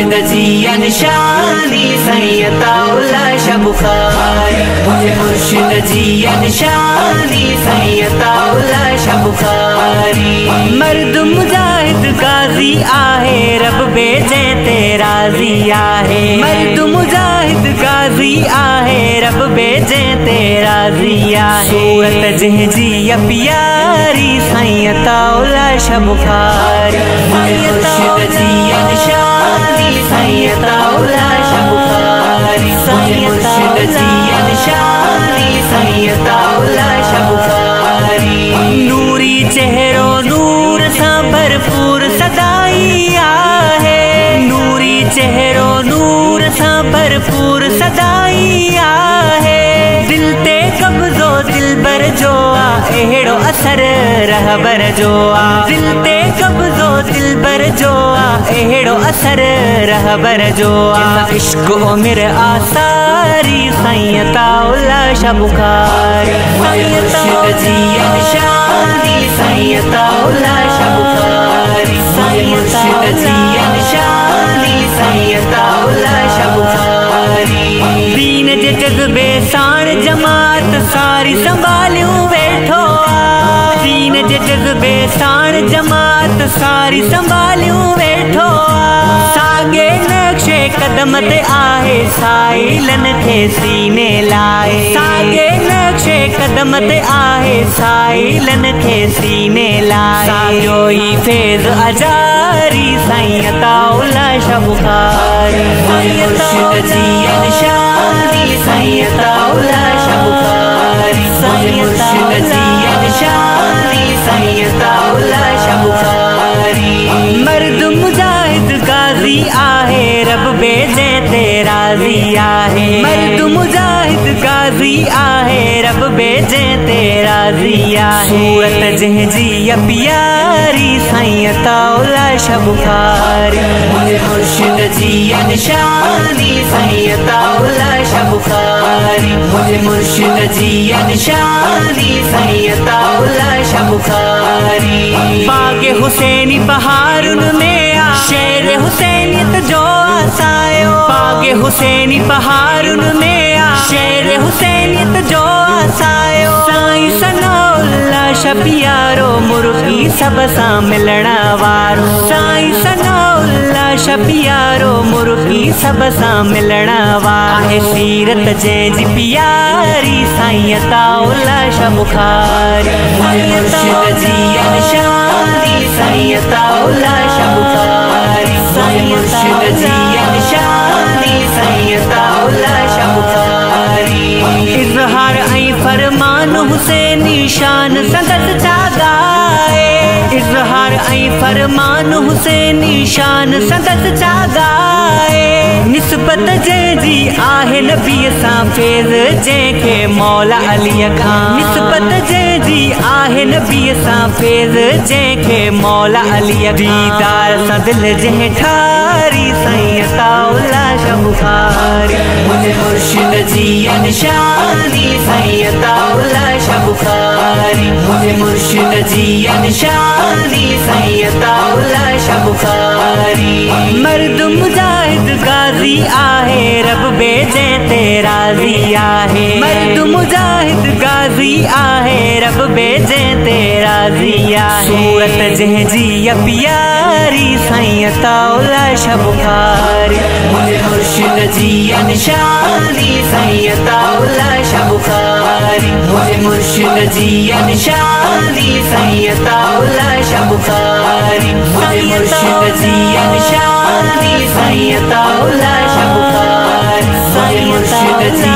मुर्शिद जी निशानी साईं अताउल्ला शाह बुखारी। मुंहिंजे मुर्शिद जी निशानी साईं अताउल्ला शाह बुखारी। मर्द मुजाहिद गाज़ी आहे, रब बेजै ते राज़ी आहे। मर्द मुजाहिद गाज़ी आहे, रब बेजै ते राज़ी आहे। सूरत जंहिंजी प्यारी साईं अताउल्ला शाह बुखारी। मुंहिंजे मुर्शिद जी निशानी साईं अताउल्ला शाह बुखारी। मुंहिंजे मुर्शिद जी निशानी साईं अताउल्ला शाह बुखारी। नूरी चेहरो नूर सां भरपूर सदाई आहे। नूरी चेहरो नूर सां भरपूर सदाई आहे। दिल ते कब्ज़ो दिलबर जो आ, अहिड़ो असर रहबर जो आ। दिल ते कब्ज़ो दिलबर जो आ, अहिड़ो असर रहबर जो आ। इश्क उमिर आसारी साईं अताउल्ला शाह बुखारी। मुंहिंजे मुर्शिद जी निशानी साईं अताउल्ला शाह बुखारी। मुंहिंजे मुर्शिद जी निशानी साईं अताउल्ला शाह बुखारी। दीन जे जज़्बे साण जमात सारी संभालियूं वेठो आ। दीन जे जज़्बे साण जमात सारी संभालियूं वेठो आ। साॻे नक्शे कदम ते आहे, साइलन खे सीने लाए। साॻे नक्शे कदम ते आहे, साइलन खे सीने लाए। साॻियो ई फैज़ अजारी साईं अताउल्ला शाह बुखारी। मुंहिंजे मुर्शिद जी निशानी साईं अताउल्ला शाह बुखारी। मुंहिंजे मुर्शिद जी निशानी साईं अताउल्ला शाह बुखारी। मर्द मुजाहिद गाज़ी आहे, रब बेजै ते राज़ी आहे। मर्द मुजाहिद गाज़ी आहे, रब बेजै ते राज़ी आहे। सूरत जंहिंजी प्यारी साईं अताउल्ला शाह बुखारी। मुंहिंजे मुर्शिद जी निशानी साईं अताउल्ला शाह बुखारी। मुंहिंजे मुर्शिद जी निशानी साईं अताउल्ला शाह बुखारी। बाग़ हुसैनी बहारुनि में आ, शेर हुसैनियत जो आसायो। बाग़ हुसैनी बहारुनि में आ, शेर हुसैनियत जो आसायो। साईं सनाउल्ला शाह प्यारो, मुर्गी सभ सां मिलण वारो। साईं सनाउल्ला शाह प्यारो, मुर्गी सभ सां मिलण वारो। आहे सीरत जंहिंजी प्यारी साईं अताउल्ला शाह बुखारी। मुंहिंजे मुर्शिद जी निशानी साईं अताउल्ला शाह बुखारी। मुंहिंजे मुर्शिद जी निशानी साईं अताउल्ला शाह बुखारी। इज़हार ऐं फरमान हुसैनी शान संदसि छा ॻाए। इज़हार ऐं फरमान हुसैनी शान संदसि छा ॻाए। निस्बत जंहिंजी आहे नबीअ सां, फैज़ जंहिंखे मौला अलीअ खां। निस्बत जंहिंजी आहे नबीअ सां, फैज़ जंहिंखे मौला अलीअ खां। दीदार सां दिलि जंहिं ठारी साईं अताउल्ला शाह बुखारी। मुंहिंजे मुर्शिद जी निशानी साईं अताउल्ला शाह बुखारी। मुंहिंजे मुर्शिद जी निशानी साईं अताउल्ला शाह बुखारी। मर्द मुजाहिद गाज़ी आहे, रब बेजै ते राज़ी आहे। मर्द मुजाहिद गाज़ी आहे, रब बेजै ते राज़ी आहे। सूरत जंहिंजी प्यारी साईं अताउल्ला शाह बुखारी। मुंहिंजे मुर्शिद जी निशानी साईं अताउल्ला शाह बुखारी। मुंहिंजे मुर्शिद जी निशानी साईं अताउल्ला शाह बुखारी। मुंहिंजे मुर्शिद जी निशानी साईं अताउल्ला शाह बुखारी। मुंहिंजे मुर्शिद जी